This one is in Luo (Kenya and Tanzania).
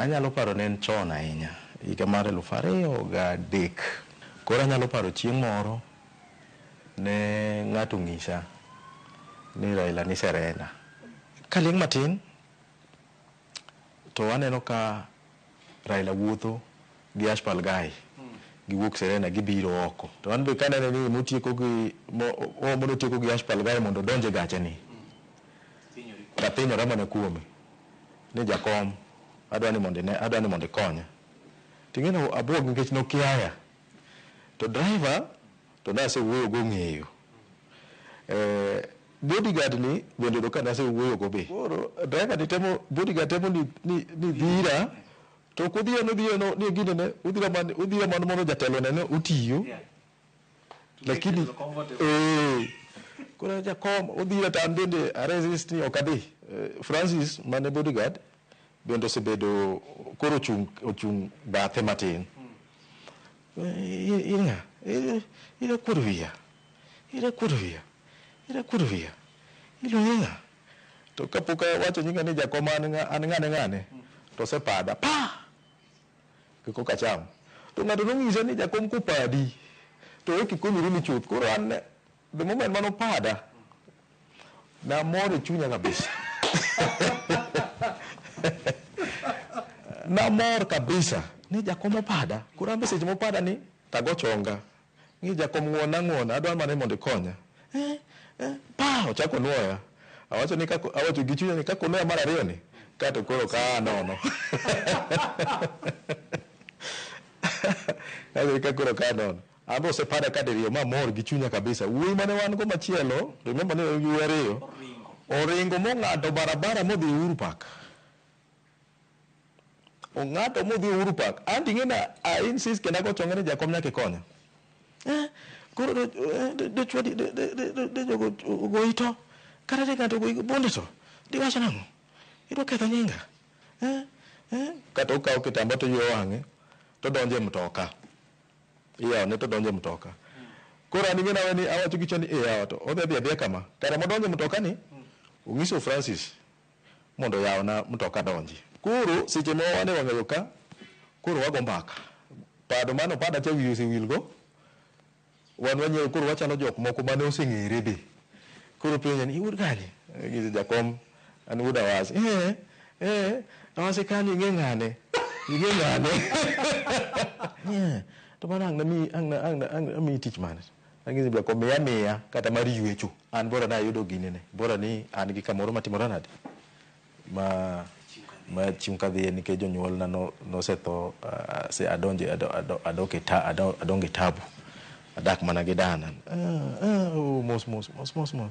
Anyalo paro ne en chon ahinya, higa mar 2003. Koro anyalo paro chieng' moro ne ng'ato ong'isa ni Raila ni Serena. Kaling' matin to aneno ka Raila wuotho gi Ashpal Gai giwuok Serena gibiro oko. To an be kanene ni motieko gi oomo notieko gi Ashpal Gai mondo odonj e gache ni. Tathinyora mana kuome ni jakom adwa ni mondo ine adwa ni mondo ikonya. Ting'e ni abuog nikech nokiaya. To driver to nasewuoyo go ong'eyo. Bodyguard ni bende oyudo ka nasewuoyo go be. Koro driver ni temo bodyguard temo ni ni ni dhira to ok odhira nodhira no ni ginene odhira man odhira man mondo jatelo nene otiyo. Lakini koro jakom odhira to an bende a resist ni ok adhi. Francis mane bodyguard bende osebedo koro ochung' ochung' bathe matin. In ng'a? Ira kuodo wiya. Ira kuodo wiya. Ira kuodo wiya. Iluongi ng'a? To kapok awacho nyinga ni jakom an ng'a an ng'ane ng'ane to osepada pa! Koka acham. To ng'ato nonyisa ni jakom kopadi to eka ikonyori ni chuth. Koro an the moment mane opada namor e chunya kabisa. Namor kabisa ni jakom opada. Koro an be seche mopada ni tago chonga. Ni jakom ng'uona ng'uona adwa mana ni mondo ikonya. Eh, eh, pa ochako nuoya. Awacho ni kako awacho gi chunya ni kaka onuoya mar ariyo ni ka to koro ka nono. Awacho ni ka koro ka nono. An be osepada ka diriyo mamor gi chunya kabisa. Wuoyi mane wan go machielo, remember ni wan gi wuoyi ariyo. Oringo mong'ado barabara modhi Uhuru Park. Ong'ado modhi Uhuru Park. An ting'e na I insist kendo ago chonga ni jakom nyaka ikonya. Eh, koro de chwadi de de de de jogo ogoyi to kata de ng'ato ogoyi bunde to diwach nang'o? Idwa ketho nyinga. Eh, eh. Kata okawo kitamba to ywe wang'e to donjo e mtoka. Iyawone to donjo e mtoka. Koro an ing'e nawe ni awacho gi chon ni eh yawa to odhi adhi adhiya kama. Kare modonjo e mtoka ni ong'iso Francis mondo oyawna mtoka adonji. Koro seche ma wan e wang'ayo ka koro wago mbaka. Pado mane opada cha wiye osewil go. Wan wanyiewo koro wachalo jok moko mane oseng'ere be. Koro openja ni iwuod kanye? Ang'ise jakom an wuod Awasi. Eh, eh, Awasi kanyo ing'e ng'ane? Ing'e ng'ane? Yeah, to mano ang' namiyi ang' na ang' na ang' amiyi tich mane? Ang'ise jakom miya miya kata mar ywecho. An bora ni ayudo ginene. Bora ni an gi kamoro matimora nade? Ma ma chieng' kadhiye nikech jonyuolna no nosetho ase adonje adok e ta adongo e tabu. Adak mana gi dana. Mos mos mos mos mos.